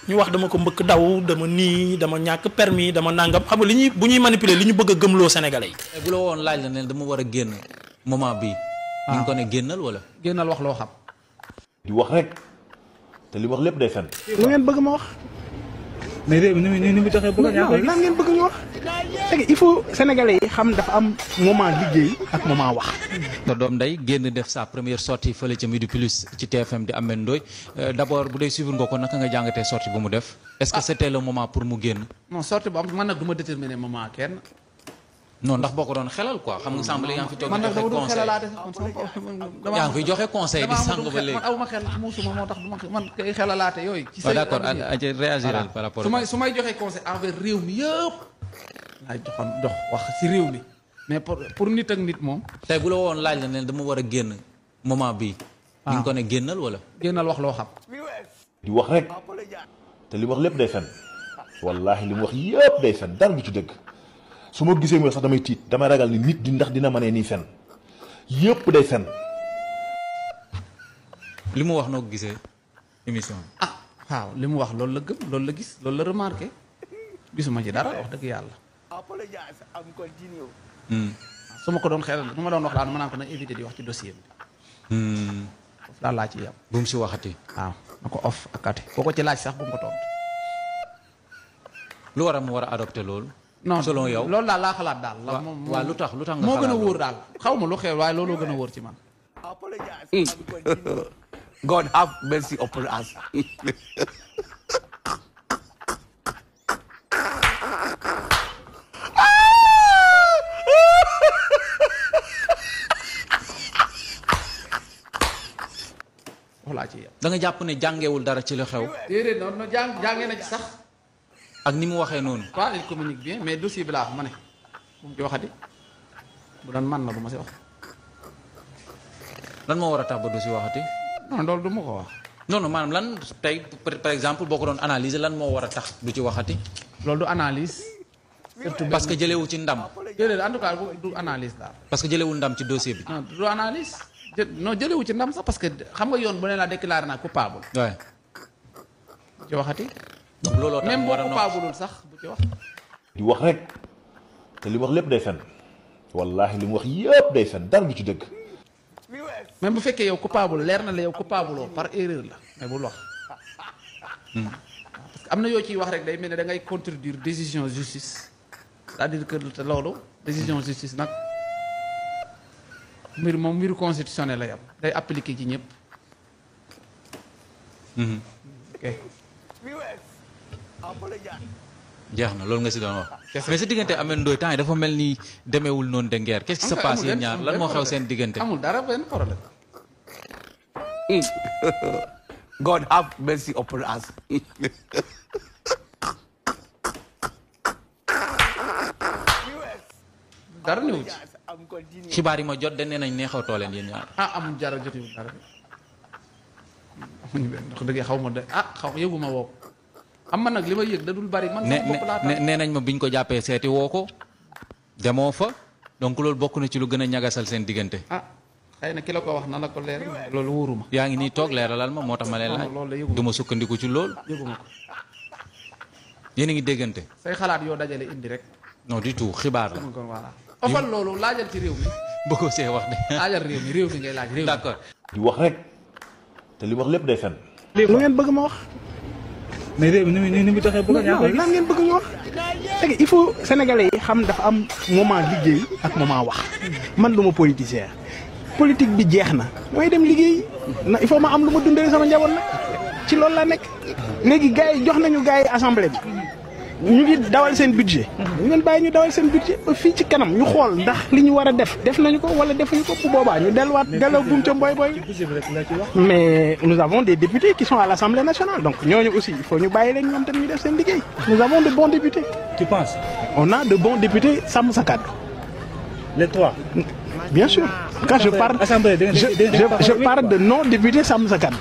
ñu wax dama ko mbëkk daw dama nii dama ñàkk permis dama nangam xam nga li ñuy bu ñuy manipuler li ñu bëgg a gëmloo Sénégalais yi. bu la woon laaj la ne dama war a génn moment bii. ñu ngi ko ne génnal wala. génnal wax loo xam. di wax rek te li wax lépp day fen. lu ngeen bëgg ma wax. mais réew mi ni mu taxee bëgg a lan ngeen bëgg ñu wax. léegi il faut sénégalais yi xam dafa am moment liggéey ak moment wax. sa doom day génn def sa première sortie fële ca Midi Plus ci TFM di Ameth Ndoye d'abord bu dee suivre nga ko naka nga jàngatee sortie bu mu def. est-ce que c'était le moment pour mu génn. non sortie bu am man nag du ma déterminer moment kenn. non ndax boo ko doon xelal quoi xam nga sàmm yaa ngi fi toog man nag joxe dama doon conseil xelalaate yaa ngi fiy joxe conseil di sànq ba léegi. man aw ma xel muusuma moo tax du ma man kay xelalaate yooyu. ci d'accord réagiral par rapport su may joxe conseil envers réew mi yëpp laay jox wax ci réew mi mais pour nit ak nit moom. tey bu la woon laaj la ne dama war a génn moment bii. ñu ngi ko ne génnal wala. génnal wax loo xam. di wax rek te li wax lépp day fen wallaahi li mu wax yëpp day fen dara du ci dëgg su ma gisee mooy sax damay tiit damay ragal ni nit di ndax dina mënee nii fen yëpp day fen. li mu wax noo ko gisee émission bi. ah waaw li mu wax loolu la gëm loolu la gis loolu la remarqué gisuma ci dara wax dëgg yàlla. su ma ko doon xelal su ma doon wax daal ma naan ko na éviter di wax ci dossier bi. foofu daal laa ci yam. bu mu si waxati. waaw na ko off ak ati boo ko ci laaj sax bu mu ko tontu. lu war a mu war a adopté loolu. non selon yow loolu daal laa xalaat daal. waaw lu tax nga moo gën a xalaat wóor daal xaw ma lu xew waaye looloo gën a wóor ci man. God have mercy upon us. laa ci yam. da nga jàpp ne jàngewul dara ci lu xew. déedéet non non jàngee na ci sax. ak ni mu waxee noonu. waaw il communique bien mais dossier bi laa wax ma ne bu mu ci waxati bu doon man la du ma si wax. lan moo war a tax ba du si waxati. non loolu du ma ko wax. non non maanaam lan tey par exemple boo ko doon analyser lan moo war a tax du ci waxati. loolu du analyse. surtout parce que jëlewu ci ndam. déedéet en tout cas du analyse daal. parce que jëlewul ndam ci dossier bi. non du analyse. non jëlewu ci ndam sax parce que xam nga yoon bu ne la déclaré naa coupable. waaw. bu ci waxati. donc looloo tax même mu boo war a coupable sax bu ci wax. di wax rek te li wax lépp day fen wallaahi li mu wax yëpp day fen dara du ci dëgg. même bu fekkee yow coupable leer na la yow coupable oo par erreur la mais bul wax. parce que am na yoo ciy wax rek day mel ne da ngay contredire décision justice c'est-à-dire que te loolu décision justice nag mbir moom mbiru constitutionnel la yam day appliqué ci ñëpp. ok. jeex na loolu nga si doon wax. mais sa diggante Ameth Ndoye temps yi dafa mel ni demeewul noonu de guerre qu'est-ce qui se passe yéen ñaar lan moo xew seen diggante. amul dara benn problème. God have mercy upon us. dara ñëw ci. xibaar yi ma jot de nee nañ neexatoo leen yéen ñaar. ah amul jara jotiwul dara amuñu benn ndax dëgg xaw ma de xaw yëguma woo ko am man nag li ma yëg da dul bari man sama bopp laa tax nee nañ ma biñ ko jàppee seeti woo ko demoo fa donc loolu bokk na ci lu gën a ñagasal seen diggante. xëy na ki la ko wax na la ko leer loolu wóoruma. yaa ngi nii toog leeralal ma moo tax ma leen laaj. loolu la yëguma du ma sukkandiku ci loolu. yëguma ko. yéen a ngi déggante. say xalaat yoo dajale indi rek. non du tout xibaar la. kon voilà ofal loolu laajal ci réew mi. bëggoo see wax de. laajal réew mi ngay laaj réew mi. d'accord. di wax rek te li wax lépp day fen. lu ngeen bëgg ma wax. mais réew mi ni mu taxee bëgg a lan ngeen bëgg ñu wax. léegi il faut sénégalais yi xam dafa am moment liggéey ak moment wax man du ma politicien politique bi jeex na mooy dem liggéey na il faut ma am lu ma dundee sama njaboot nag ci loolu laa nekk. léegi gars yi jox nañu gars yi assemblée bi ñu ngi dawal seen budget. ñu ngeen bàyyi ñu dawal seen budget ba fii ci kanam ñu xool ndax li ñu war a def nañu ko wala defuñu ko bu boobaa ñu delloo buum ca mboy boy. mais nous avons des députés qui sont à l'Assemblée nationale donc ñooñu aussi il faut ñu bàyyi leen ñoom tamit ñu def seen liggéey. nous avons de bons députés. Tu penses? On a de bons députés sàmm sa kàddu. Les trois. Bien sûr. Quand je parle je parle de non députés sàmm sa kàddu.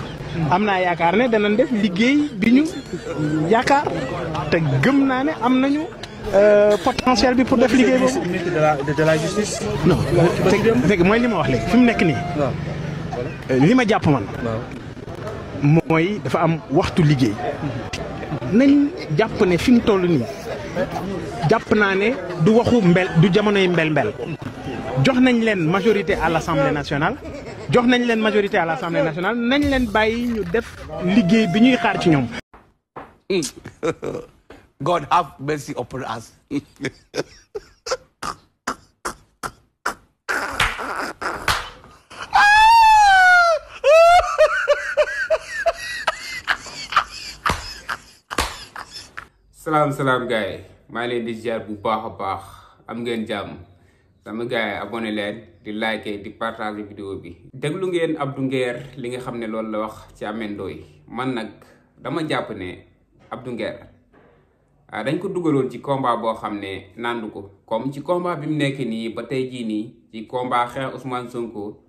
am naa yaakaar ne danañ def liggéey bi ñu yaakaar te gëm naa ne am nañu potentiel bi pour def liggéey boobu. de la justice. non fekk mooy li ma wax léegi fi mu nekk nii. li ma jàpp man. mooy dafa am waxtu liggéey nañ jàpp ne fi mu toll nii jàpp naa ne du waxu mbel du jamonoy mbel-mbel jox nañ leen majorité à l'Assemblée nationale nañ leen bàyyi ñu def liggéey bi ñuy xaar ci ñoom. God have mercy upon us. salaam gars yi maa leen di ziar bu baax a baax am ngeen jàmm sama gars yi abonné leen di like di partager vidéo bi. déglu ngeen Abdou Nguer li nga xam ne loolu la wax ci Ameth Ndoye man nag dama jàpp ne Abdou Nguer dañ ko dugaloon ci combat boo xam ne nandu ko comme ci combat bi mu nekk nii ba tey jii nii ci combat xeex Ousmane Sonko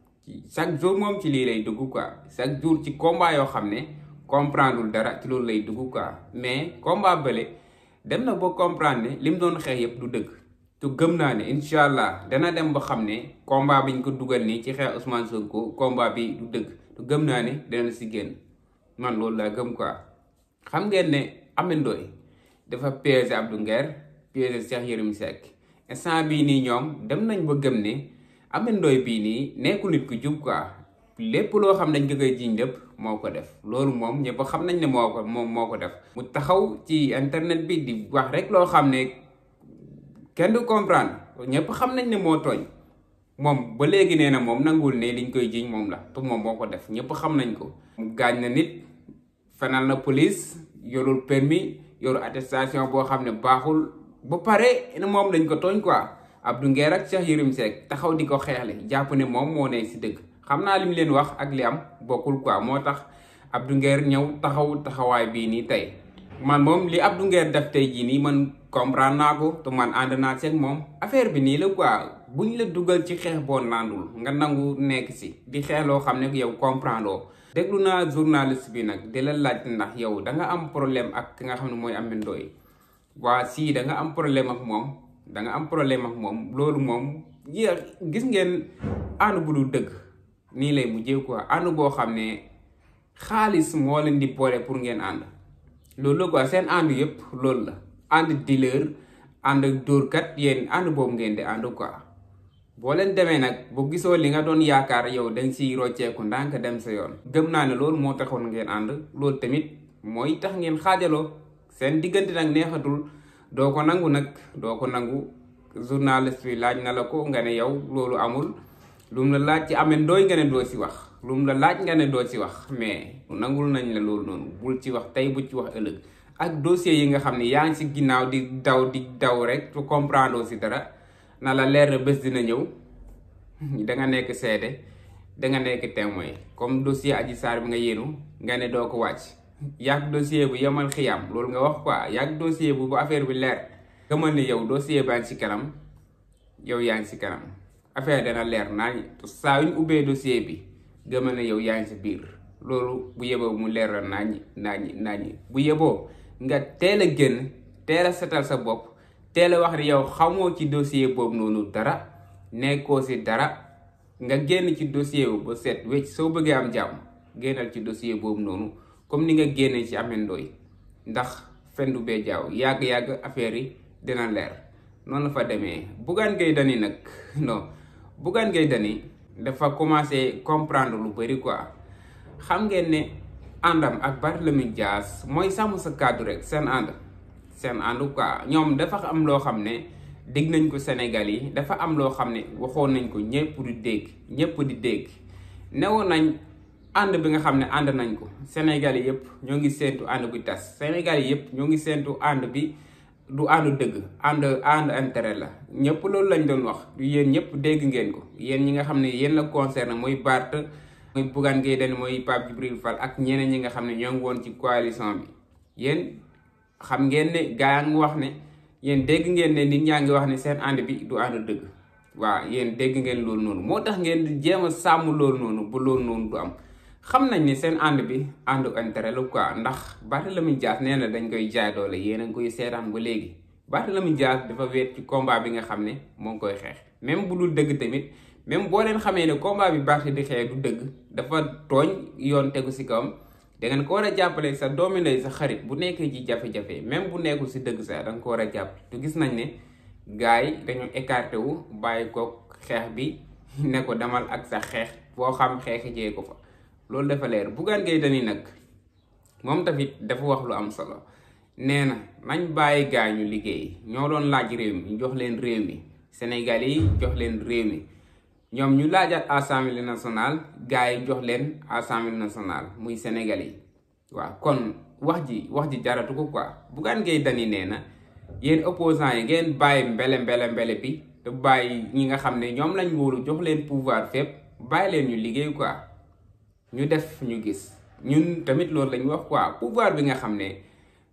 chaque jour moom ci lii lay dugg quoi chaque jour ci combat yoo xam ne comprendre dara ci loolu lay dugg quoi mais combat bële. dem na boo comprendre ne li mu doon xeex yëpp du dëgg te gëm naa ne incha allah dana dem ba xam ne combat biñ ko dugal nii ci xeex Ousmane Sonko combat bi du dëgg te gëm naa ne dana si génn man loolu laa gëm quoi. xam ngeen ne Ameth Ndoye dafa piégé Abdou Nguer piégé Cheikh Yérim Seck instant bii nii ñoom dem nañ ba gëm ne Ameth Ndoye bii nii nekkul nit ku jub quoi lépp loo xam nañ ko koy jiñ lépp moo ko def loolu moom ñëpp xam nañ ne moo ko def mu taxaw ci internet bi di wax rek loo xam ne kenn du comprendre ñëpp xam nañ ne moo tooñ moom ba léegi nee na moom nangul ne liñ koy jiñ moom la te moom moo ko def ñëpp xam nañ ko mu gaañ na nit fenal na police yorul permis yoru attestation boo xam ne baaxul ba pare moom dañ ko tooñ quoi Abdou Nguer ak Cheikh Yérim Seck taxaw di ko xeexle jàpp ne moom moo ne si dëgg xam naa li mu leen wax ak li am bokkul quoi moo tax Abdou Nguer ñëw taxawaay bii nii tey man moom li Abdou Nguer def tey jii nii man comprendre naa ko te man ànd naa seeg moom affaire bi nii la quoi buñ la dugal ci xeex boo nandul nga nangu nekk si di xeex loo xam ne yow comprendre oo déglu naa journaliste bi nag di la laaj ndax yow da nga am problème ak ki nga xam ne mooy Ameth Ndoye waa si da nga am problème ak moom loolu moom gis ngeen ànd bu du dëgg nii lay mujjee quoi ànd boo xam ne xaalis moo leen di boole pour ngeen ànd loolu la quoi seen ànd yëpp loolu la ànd dealer ànd dóorkat yéen ànd boobu ngeen di ànd quoi boo leen demee nag bu gisoo li nga doon yaakaar yow dañ siy rocceeku ndànk dem sa yoon gëm naa ne loolu moo taxoon ngeen ànd loolu tamit mooy tax ngeen xaajaloo seen diggante nag neexatul doo ko nangu journaliste bi laaj na la ko nga ne yow loolu amul lu mu la laaj ci Ameth Ndoye nga ne doo ci wax lu mu la laaj nga ne doo ci wax mais nangul nañ la loolu noonu bul ci wax tey bu ci wax ëllëg ak dossier yi nga xam ne yaa ngi si ginnaaw di daw rek tu comprendre aussi dara na la leer na bés dina ñëw da nga nekk seede da nga nekk témoin comme dossier Adji Sarr bi nga yéenu nga ne doo ko wàcc yàgg dossier bu yemal xiyam loolu nga wax quoi yàgg dossier bu affaire bi leer gëmal ne yow dossier baa ngi si kanam yow yaa ngi si kanam affaire dana leer naañi te saa yu ñu ubbee dossier bi gëmal ne yow yaa ngi si biir loolu bu yeboo mu leer la naañi bu yeboo nga teel a génn teel a setal sa bopp teel a wax ne yow xamoo ci dossier boobu noonu dara nekkoo si dara nga génn ci dossier bu ba set wecc soo bëggee am jàmm génnal ci dossier boobu noonu comme ni nga génnee ci Ameth Ndoye ndax fendu bee jaaw yàgg-yàgg affaire yi dina leer noonu la fa demee Bougane Gueye Dany nag non Bougane Gueye Dany dafa commencé comprendre lu bëri quoi xam ngeen ne àndam ak Barthélémy Dias mooy sàmm sa kàddu rek seen ànd quoi ñoom dafa am loo xam ne dégg nañ ko Sénégal yi dafa am loo xam ne waxoon nañ ko ñëpp di dégg newoon nañ ànd bi nga xam ne ànd nañ ko Sénégal yi yëpp ñoo ngi séentu ànd bi tas Sénégal yi yëpp ñoo ngi séentu ànd bi du ànd dëgg ànd intérêt la ñëpp loolu lañ doon wax yéen ñëpp dégg ngeen ko yéen ñi nga xam ne yéen la concerné mooy Bart mooy Bougane Gueye Dany mooy Pape Djibril Fall ak ñeneen ñi nga xam ne ñoo ngi woon ci coalition bi yéen xam ngeen ne gaa ngi wax ne yéen dégg ngeen ne nit ñaa ngi wax ne seen ànd bi du ànd dëgg waaw yéen dégg ngeen loolu noonu moo tax ngeen di jéem a sàmm loolu noonu ba loolu noonu du am xam nañ ne seen ànd bi àndu intérêt la quoi ndax Barthélémy Dias nee na dañ koy jaay doole yéen a ngi koy seetaan ba léegi Barthélémy Dias dafa weet ci combat bi nga xam ne moo ngi koy xeex même bu dul dëgg tamit même boo leen xamee ne combat bi Barth di xeex du dëgg dafa tooñ yoon tegu si kawam da ngeen ko war a jàppale sa doomi ndey sa xarit bu nekkee ci jafe-jafe même bu nekkul si dëgg sax da nga ko war a jàpp te gis nañ ne gars yi dañoo écarté wu bàyyi ko xeex bi ne ko demal ak sa xeex boo xam xeexi jee ko fa loolu dafa leer. Bougane Gueye Dany nag moom tamit dafa wax lu am solo nee na nañ bàyyi gaa ñu liggéey ñoo doon laaj réew mi ñu jox leen réew mi Sénégalais yi jox leen réew mi ñoom ñu laajaat assemblée nationale gars yi jox leen assemblée nationale muy Sénégalais yi waaw kon wax ji jaratu ko quoi. Bougane Gueye Dany nee na yéen opposants yi ngeen bàyyi mbele bi te bàyyi ñi nga xam ne ñoom lañ wóolu jox leen pouvoir fépp bàyyi leen ñu liggéey quoi ñu def ñu gis ñun tamit loolu lañ wax quoi. pouvoir bi nga xam ne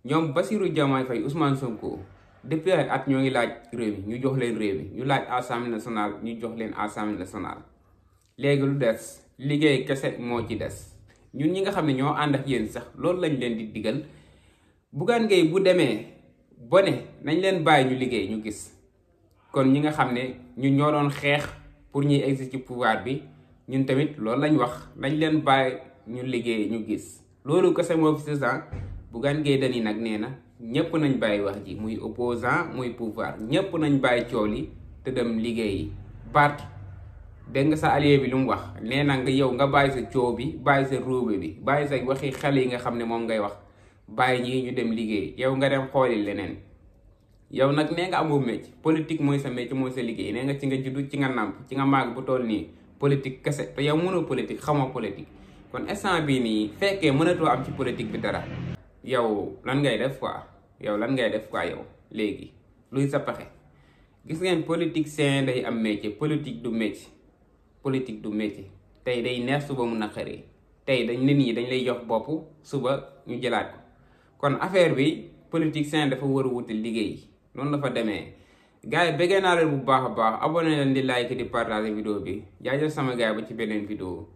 ñoom Bassirou Diomaye Faye Ousmane Sonko depuis at ñoo ngi laaj réew mi ñu jox leen réew mi ñu laaj assemblée nationale ñu jox leen assemblée nationale léegi lu des liggéey kese moo ci des. ñun ñi nga xam ne ñoo ànd ak yéen sax loolu lañ leen di digal Bougane Gueye bu demee bone nañ leen bàyyi ñu liggéey ñu gis kon ñi nga xam ne ñun ñoo doon xeex pour ñuy exercer ci pouvoir bi ñun tamit loolu lañ wax nañ leen bàyyi ñu liggéey ñu gis loolu kese moo fi sax. Bougane Gueye Dany nag nee na ñëpp nañ bàyyi wax ji muy opposant muy pouvoir ñëpp nañ bàyyi coow li te dem liggéeyi. Bart dégg nga sa allié bi lu mu wax nee na nga yow nga bàyyi sa coow bi bàyyi sa ruube bi bàyyi sa waxi xale yi nga xam ne moom ngay wax bàyyi ñii ñu dem liggéey yow nga dem xooli leneen. yow nag nee nga amoo métier politique mooy sa métier mooy sa liggéey nee nga ci nga juddu ci nga nàmp ci nga màgg bu toll nii politique kese te yow mënoo politique xamoo politique kon instant bii nii fekkee mënatoo am ci politique bi dara. yow lan ngay def quoi yow léegi luy sa pexe gis ngeen politicien day am métier politique du métier tey day neex suba mun a xëree tey nit ñi dañ lay jox bopp suba ñu jëlaat ko kon affaire bi politicien dafa war a wuti liggéey noonu la fa demee. gars yi bëggee naa leen bu baax a baax abonné leen di like di partager vidéo bi jaajëf sama gars yi ba ci beneen vidéo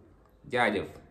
jaajëf.